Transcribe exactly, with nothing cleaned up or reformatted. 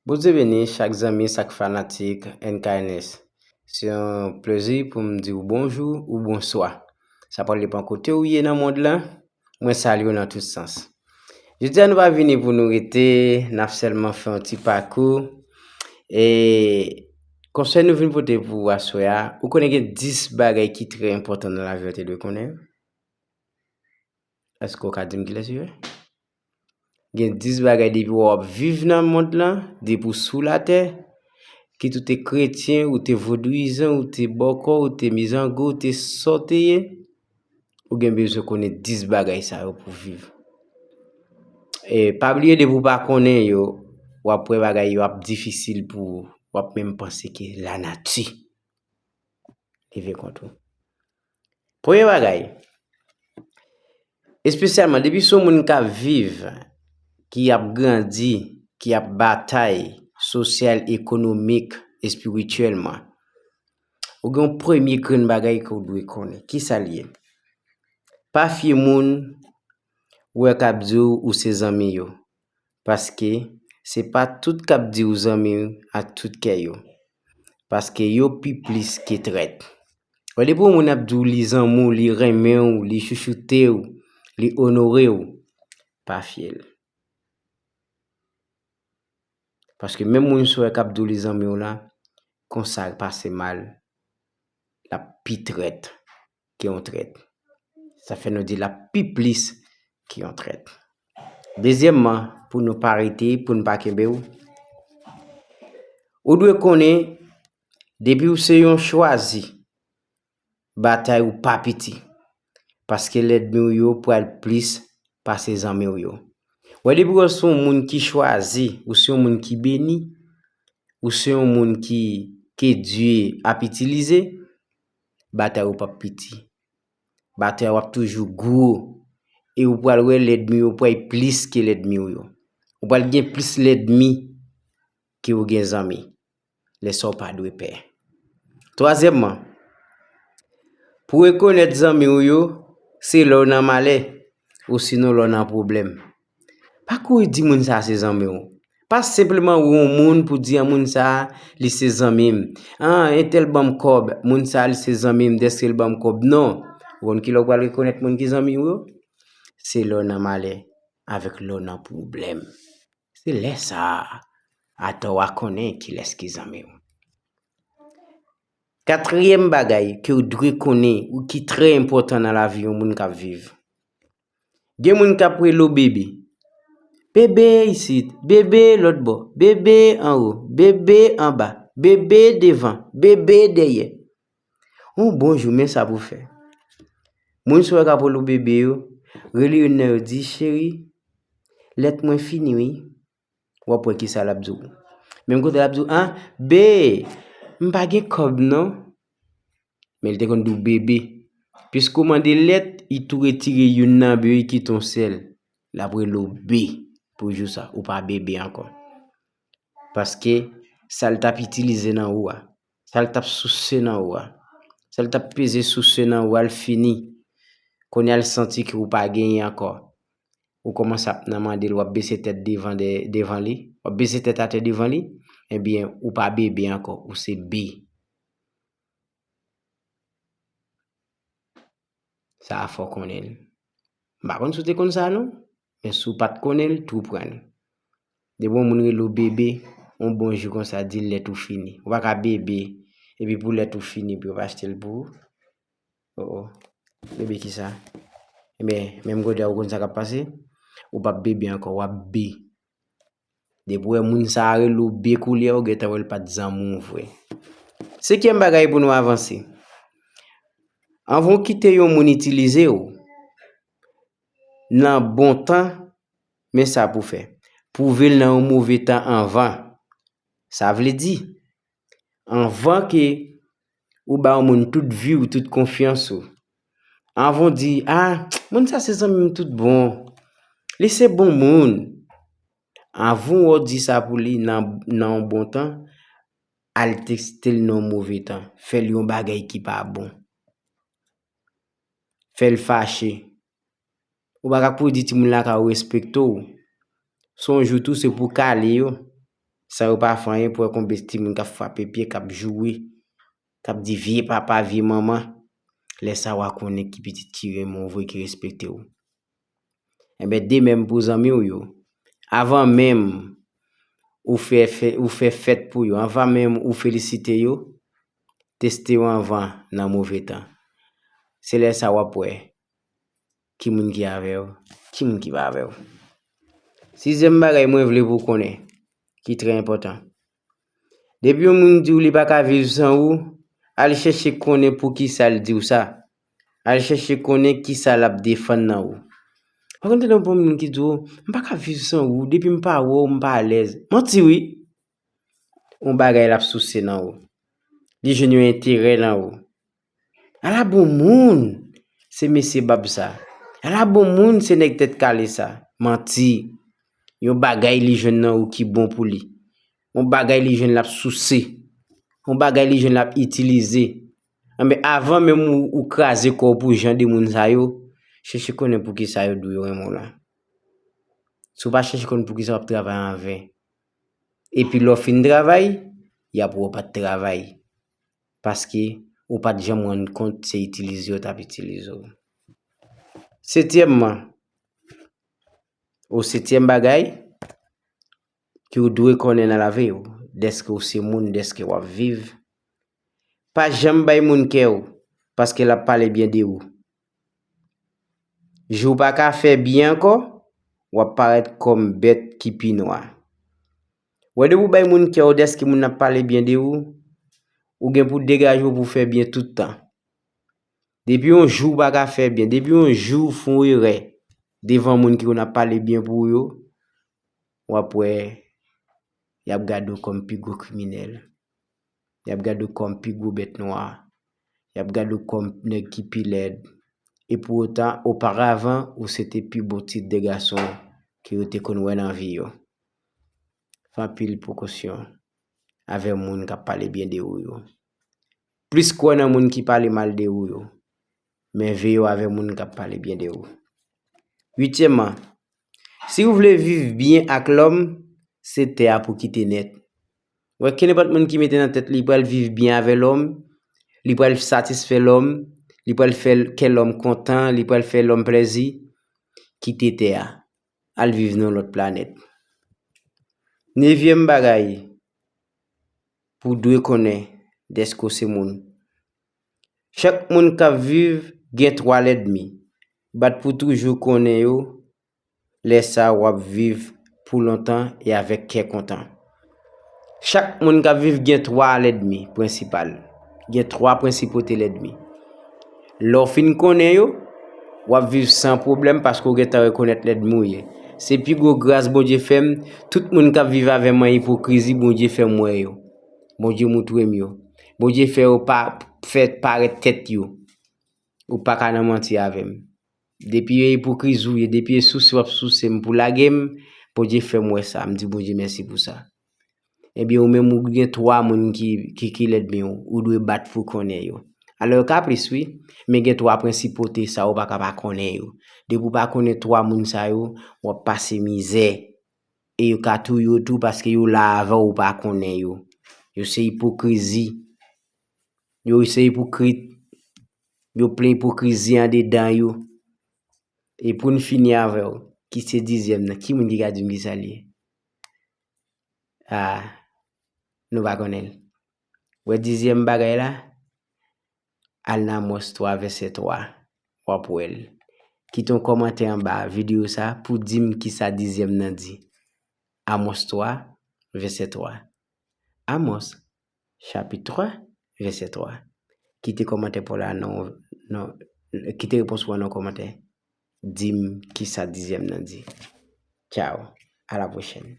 Bondye beni chak zanmi, chak fanatik N K N S. Se yon plezi pou m di w bonjou ou bonswa. Sa pral depann kote w ye nan mond lan. Mwen salye w nan tout sans. Jodi a nou pa vini pou nou rete, n ap sèlman fè yon ti pakou. E konsèy nou vin pote pou ou aswè a, ou konnen gen dis bagay ki trè enpòtan nan lavi w te dwe konnen? Èske w ka di m kilès yo ye? Gen dis bagay depi w ap viv nan mond lan, depi w sou latè, kit ou te kretyen, ou te vodouyizan, ou te bòkò, ou te mizango, ou te sa w te ye, ou gen bezwen konnen dis bagay sa yo pou w viv. E pa bliye depi w pa konnen yo, w ap wè bagay yo ap difisil pou ou, w ap menm panse ke lanati leve kont ou. Premye bagay, espesyalman depi se yon moun k ap viv, ki ap grandi, ki ap batay sosyal, ekonomik, espirityèlman, ou gen yon premye grenn bagay ke w dwe konnen. Kisa l ye? Pa fye moun ou wè k ap di w ou se zanmi yo. Paske se pa tout k ap di w zanmi ak tout kè yo. Paske yo pi plis ke trèt. Wè depi yon moun ap di w li zanmi w, li renmen w, li chouchoute w, li onore w, pa fye l. Paske menm moun sa w wè k ap di w li zanmi w la, konsa l pase mal, l ap pi trèt ke yon trèt. Sa fè nou di l ap pi plis ke yon trèt. Dezyèmman, pou nou pa rete, pou n pa kenbe w, ou dwe konnen, depi w se yon chwazi, batay ou pa piti. Paske lènmi w yo pral plis pase zanmi w yo. Wè, depi w se yon moun ki chwazi, ou se yon moun ki beni, ou se yon moun ki, ke Dye ap itilize, batay ou p ap piti. Batay ou ap toujou gwo. E ou pral wè lènmi yo pral plis ke lènmi w yo. Ou pral gen plis lènmi ke ou gen zanmi. Lè sa w pa dwe pè. Twazyèmman, pou rekonèt zanmi w yo, se lè w nan malè, osinon lè w nan pwoblèm. Pa kouri di moun sa se zanmi w. Pa senpleman wè yon moun pou di, an, moun sa, li se zanmi m. An, entèl ban m kòb, moun sa, li se zanmi m, dèske l ban m kòb. Non. Ou konn kilè w pral rekonèt moun ki zanmi w yo? Se lè w nan malè, avèk lè w nan pwoblèm. Se lè sa a, atò w a konnen kilès ki zanmi w. Katriyèm bagay ke w dwe konnen, ou ki trè enpòtan nan lavi yon moun k ap viv. Gen moun k ap rele w bebe. Bebe isit, bebe lòt bò, bebe anwo, bebe anba, bebe devan, bebe dèyè. Yon bon jou, men sa pou fè. Moun sa w wè k ap rele w bebe yo, rele youn nan yo, di, cheri, lèt mwen fini wi. W ap wè kisa l ap di w. Menm kote l ap di w, an, be, m pa gen kòb non. Men l te konn di w bebe. Piske w mande lèt, li tou retire youn nan be yo, li kite yon sèl. L ap rele w be pou jou sa. Ou pa bebe ankò. Paske sa l t ap itilize nan ou a, sa l t ap souse nan ou a, sa l t ap peze souse nan ou a, l fini. Kounye a l santi ke ou pa genyen ankò. Ou kòmanse ap nan mande l, w ap bese tèt devan, de, devan li, w ap bese tèt atè devan li, ebyen, ou pa bebe ankò, ou se be. Sa a fò konnen l. M pa konn si w te konn sa non, men si w pa t konnen l, tou pran l. Depi yon moun rele w bebe, yon bon jou konsa, di l lèt ou fini. Ou pa ka bebe, epi pou lèt ou fini, epi yo pa achte l pou ou. Oh, oh. Bebe kisa? Ebyen, menm kote a, ou konn sa k ap pase? Ou p ap bebe ankò, w ap be. Depi w wè moun sa a rele w be koulye a, ou gentan wè l pa t zanmi w vre. Senkyèm bagay pou nou avanse. Anvan w kite yon moun itilize w, nan bon tan, men sa pou w fè. Pwouve l nan yon move tan anvan. Sa vle di, anvan ke ou ba yon moun tout vi w, tout konfyans ou, anvan w di, a, moun sa se zanmi m tout bon, li se bon moun. Anvan w di sa pou li nan, nan yon bon tan, al teste l nan yon move tan. Fè l yon bagay ki pa bon. Fè l fache. Ou pa ka kouri di timoun lakay ou respekte w. Se yon jou tou, se pou kale yo. San yo pa fè anyen, pou wè konbyen timoun k ap frape pye, k ap joure, k ap di vye papa, vye manman. Lè sa a, w a konnen ki pitit ki renmen w vre, ki respekte w. Enben, de menm pou zanmi w yo. Anvan menm ou fè, fè, ou fè fèt pou yo, anvan menm ou felisite yo, teste yo anvan nan move tan. Se lè sa a w ap wè ki moun ki avè w, ki moun ki pa avè w. Sizyèm bagay mwen vle pou w konnen, ki trè enpòtan. Depi yon moun di w li pa ka viv san ou, al chèche konnen poukisa l di w sa. Al chèche konnen kisa l ap defann nan ou. Pa konn tande yon bon moun ki di w, "M pa ka viv san ou, depi m pa wè w, m pa alèz." Manti wi. Yon bagay l ap souse nan ou. Li jwenn yon enterè nan ou. Ala bon moun, se mesye bab sa. Ala bon moun, se nèg tèt kale sa. Manti. Yon bagay li jwenn nan ou ki bon pou li. Yon bagay li jwenn l ap souse. Yon bagay li jwenn l ap itilize. Enben, avan menm ou, ou kraze kò w pou jan de moun sa yo, chèche konnen poukisa yo dwe renmen w la. Si w pa chèche konn poukisa w ap travay anven. Epi lè w fin travay, y ap wè w pa t travay. Paske ou pa t janm rann kont se itilize yo t ap itilize w. Setyèmman, ou setyèm bagay ke w dwe konnen nan lavi w, dèske w se moun, dèske w ap viv, pa janm bay moun kè w, paske l ap pale byen de ou. Jou w pa ka fè byen ankò, w ap parèt kòm bèt ki pi nwa. Wè, depi w bay moun kè w, dèske moun nan ap pale byen de ou, ou gen pou degaje w pou w fè byen tout tan. Depi yon jou w pa ka fè byen, depi yon jou w fè yon erè devan moun ki konn ap pale byen pou ou yo, w ap wè y ap gade w kòm pi gwo kriminèl. Y ap gade w kòm pi gwo bèt nwa. Y ap gade w kòm nèg ki pi lèd. E pou otan, oparavan, ou se te pi bon ti de gason ke yo te konn wè nan vi yo. Fè anpil prekosyon avè moun k ap pale byen de ou yo. Plis kwè nan moun ki pale mal de ou yo, men veye w avè moun k ap pale byen de ou. Uityèmman, si w vle viv byen ak lòm, se tè a pou kite nèt. Wè, kenenpòt moun ki mete nan tèt li pral viv byen avè lòm, li pral satisfè lòm, li pral fè kè lòm kontan, li pral fè lòm plèzi, kite tè a, al viv nan lòt planèt. Nevyèm bagay pou w dwe konnen dèske w se moun. Chak moun k ap viv gen twa lènmi. Bat pou toujou konnen yo, lè sa a w ap viv pou lontan e avèk kè kontan. Chak moun k ap viv gen twa lènmi prensipal. Gen twa prensipote lènmi. Lè w fin konnen yo, w ap viv san pwoblèm paske w gentan rekonèt lènmi w ye. Se pi gwo gras Bondye fè m, tout moun k ap viv avè m an ipokrizi, Bondye fè m wè yo. Bondye moutre m yo. Bondye fè yo pa fè parèt tèt yo. Ou pa ka nan manti avè m. Depi e ipokriz ou ye, depi e souse w ap souse m pou lage m, Bondye fè m wè sa, m di Bondye mèsi pou sa. Ebyen, ou menm ou gen twa moun ki, ki, ki lènmi w, ou dwe bat pou konnen yo. Alò, yo ka plis, wi, men gen twa prensipote sa ou pa ka pa konnen yo. Depi w pa konnen twa moun sa yo, w ap pase mizè. E yo ka touye w tou paske yo la avè w, ou pa konnen yo. Yo se ipokrizi. Yo se ipokrit. Yo plen ipokrizi andedan yo. E pou n fini avè w, ki se dizyèm nan, ki moun ki ka di m kisa l ye? A, nou pa konnen l. Wè dizyèm bagay la? Al nan Amòs twa, vèsè twa, w ap wè l. Kite yon kòmantè anba videyo sa pou di m kisa dizyèm nan di. Amòs twa, vèsè twa. Amòs, chapit twa, vèsè twa. Kite kòmantè pa w la nan, nan, kite repons ou an nan kòmantè. Di m kisa dizyèm nan di. Tchaw, a la pwochèn.